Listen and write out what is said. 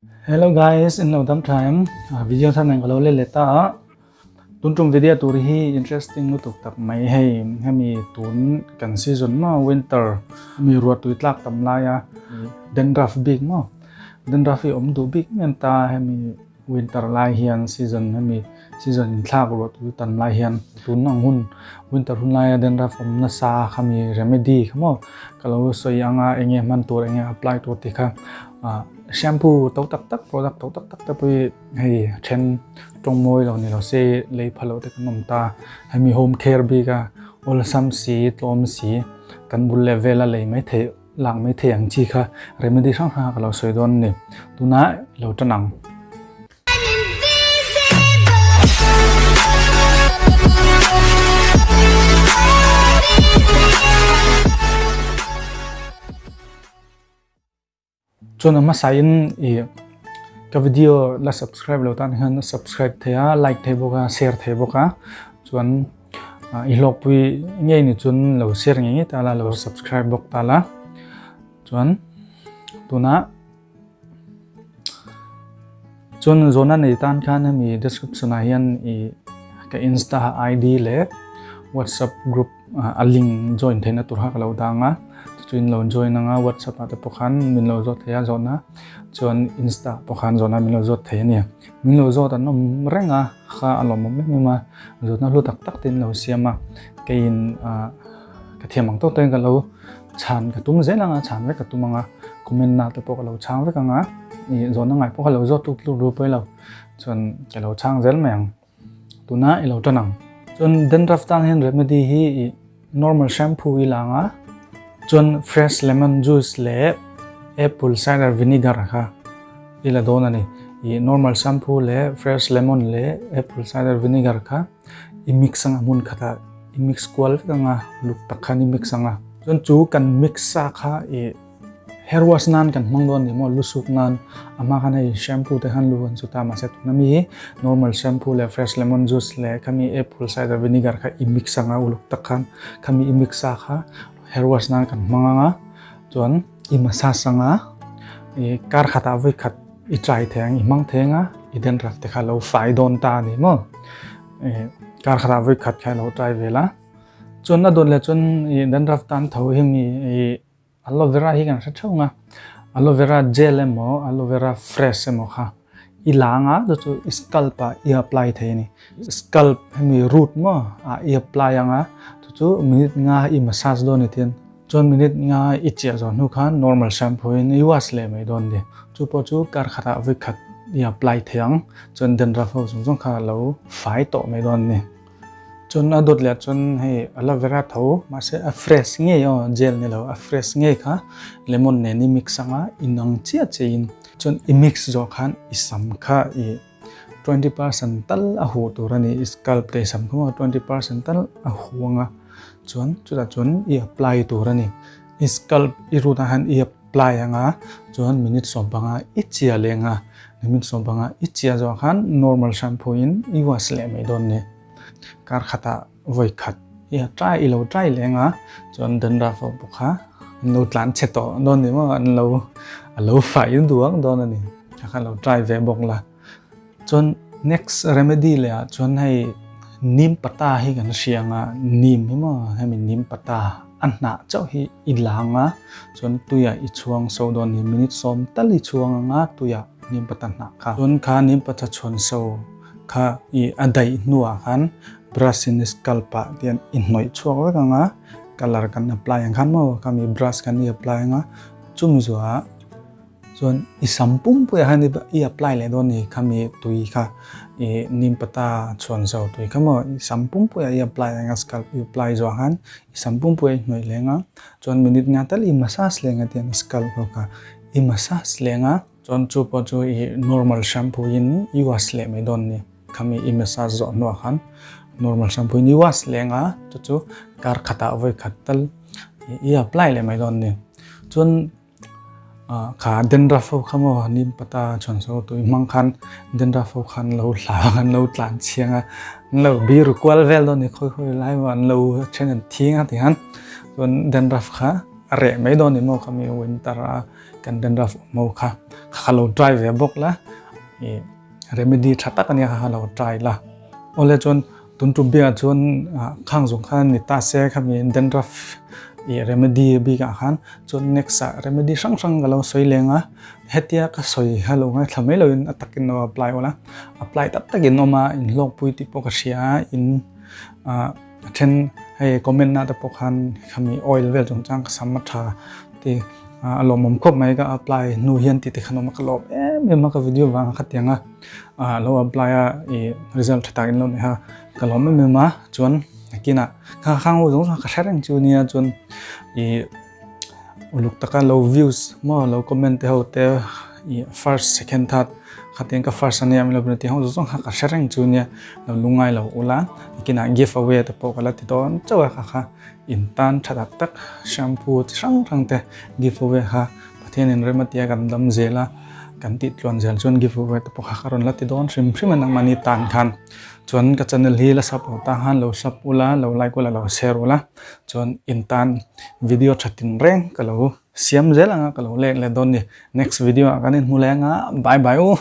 Hello guys, in lo dam tha em? Video thar nen ka lo let leh ta a. Tun tum video tur hi interesting lutuk tak mai hei hemi tun kan season maw winter mi ruah tui tlak tam lai a dandruff bik maw dandruff hi awm duh bik em em ta hemi winter lai hian season hemi season inthlak ruah tui tam lai hian tun ang hun winter hun laia dandruff awm nasa khami remedy kha maw ka lo sawi anga enge hman tur enge apply tur tih kha ah shampoo to tak tak product to tak tak te pawh hi hei then tawng mawi lo ni lo se lei pha loh te kan awm ta hemi home care bik a awlsam si tlawm si kan bul leh vela lei mai theih Lak mai thei ang chi kha remedy hrang hrang a ka lo sawi dawn a ni. Tunah i lo tan ang. Chuan a hmasain i ka video la subscribe lo tan hian subscribe thei a, like thei bawk a, share thei bawk a. Chuan I hlawkpui ngei ni chuan lo share ngei ngei ta la, lo subscribe bawk ta la. Chuan tunah chuan zawhna nei tan khan hemi description ah hian i ka insta ID leh WhatsApp group a link join theihna tur kha ka lo dang a. Chu in lo join anga WhatsApp ah te pawh khan min lo zawt thei a zawhna chuan insta pawh khan zawhna min lo zawt thei a ni. Min lo zawt an awm reng a, kha a lawmawm em em a, zawtna hlu tak tak te in lo siam a, keiin ka thiam ang tawk tawkin ka lo chhan ka tum zel ang a, chhan vek ka tum ang a, comment na te pawh ka lo chhang vek ang a, ih zawhna ngai pawh ka lo zawt tluk tluk ru pawi lo, chuan ka lo chhang zel mai ang. Tuna i lo tan ang. Chuan dandruff tan hian remedy hi ih normal shampoo i la ang a, chuan fresh lemon juice leh apple cider vinegar kha i la dawn a ni. Ih normal shampoo leh fresh lemon leh apple cider vinegar kha i mix ang a hmun khatah i mix kual vek ang a, luk tak khan i mix ang a. Chuan chu kan mix sa kha ih. Hair wash nan kan hmang dawn ni maw lusuk nan a hma khan hei shampoo te khan lu kan chu ta mahse tuna mi hi normal shampoo leh fresh lemon juice leh khami apple cider vinegar kha i mix anga uluk tak khan khami i mix a kha hair wash nan kan hmang anga chuan i massage anga i kar khatah vawi khat i try thei ang i hmang thei anga i dandruff te kha lo fai dawn ta a ni maw kar khatah vawi khat kha i lo try vel a chuan a dawt leh chuan i dandruff tan tho hi mi i Aloe vera hi kan hre theuh ang a, aloe vera gel emaw aloe vera fresh emaw kha i la ang a chu chu i scalp ah i apply thei a ni. Scalp hemi root maw ah i apply ang a chu chu minute nga i massage dawn ni tian chuan minute nga i chiah zawh hnu khan normal shampoo in i wash leh mai dawn ni. Chu pawh chu kar khatah vawi khat i apply thei ang chuan dandruff ho zawng zawng kha a lo fai tawh mai dawn a ni. Chuan a dawt leh chuan hei aloe vera tho mahse a fresh ngei aw gel ni lo a fresh ngei kha lemon nen i mix anga inang chiah chiah in chuan i mix zawh khan i sam kha i 20% tal a huh tur a ni i scalp te i sam kha maw 20% tal a huh anga chuan chutah chuan i apply tur a ni i scalp i root ah khan i apply anga chuan minute 15 i chiah leh anga minute 15 i chiah zawh khan normal shampoo in i wash leh mai dawn ni kar khatah vawi khat i try i lo try leh anga chuan dandruff ho pawh kha an lo tlan chhe tawh dawn ni maw an lo a lo fai duang dawn a ni kha kha lo try ve bawk la chuan next remedy leh ah chuan hei neem pata hi kan hria anga neem hi maw hemi neem pata a hnah chauh hi i lang a chuan tuiah i chhuang so dawn ni minute sawm tal i chhuang anga tuiah neem pata hnah kha chuan kha neem pata chhuan so kha i a daih hnuah khan brush in scalp ah tian i hnawih chhuak vek anga colour kan apply ang khan maw khami brush kan i apply anga chumi zuah Chuan i sam pumpuiah khan i apply leh dawn ni khami tui kha i nim pata chhuan zo tui kha maw i sam pumpuiah i apply anga scalp i apply zawh khan i sam pumpuiah i hnawih leng a chuan minute nga tal i massage leng a tiang scalp ho kha i massage leng a chuan chu pawh chu i normal shampoo in i wash leh mai dawn ni khami i massage zawh hnuah khan normal shampoo in i wash leng a chu chu kar khatah vawi khat tal i apply leh mai dawn ni chuan. Kha dandruff ho kha maw nim pata chuan saw tui hmang khan dandruff ho khan lo hla an lo tlan chhiang a an lo bir kual vel dawn ni khawi khawi lai maw an lo then an thing a ti khan chuan dandruff kha a reh mai dawn ni maw khami winter a Kan dandruff awm ho kha kha lo try ve bawk la i remedy tha tak ania kha lo try la. Awle chuan tun tum biakah chuan khang zawng khan ni ta se khami dandruff i remedy bikah khan chuan next ah remedy hrang hrang ka lo sawi leng a hetia ka sawi kha lo ngaithla mai loin a takin lo apply ula apply tak takin awm a inhlawkpui tih pawh ka hria a in ah. A then hei comment na te pawh khan khami oil vel chungchang ka sam a tha ti a lawmawm khawp mai ka apply hnu hian tih te khan awm a ka lawm em em a ka video vang a khatiang a a lo apply a i result tha tak in lo nei a ka lawm em em a chuan nakinah kha khang ho zawng zawng ka hre reng chu nia chuan i Uluk taka lo views maw lo comment te ho te i first second third khatiang ka first ania min lo ti ho zawng zawng kha ka hre reng chu nia lo lungai lo ula nikinah give away te pawh ka la ti dawn chauh a kha kha in tan tha tak tak shampoo chi hrang hrang te give away kha Pathian in rem a tia kan dam zel a kan tih tluan zel chuan give away te pawh kha ka rawn la ti dawn hrim hrim a nangmahni tan khan chuan ka channel hi la sub lo ta khan lo sub ula lo like ula lo share ula. Chuan in tan video tha tin reng ka lo siam zel anga ka lo lek leh dawn ni. Next video ah kan inhmu leh anga bye bye u.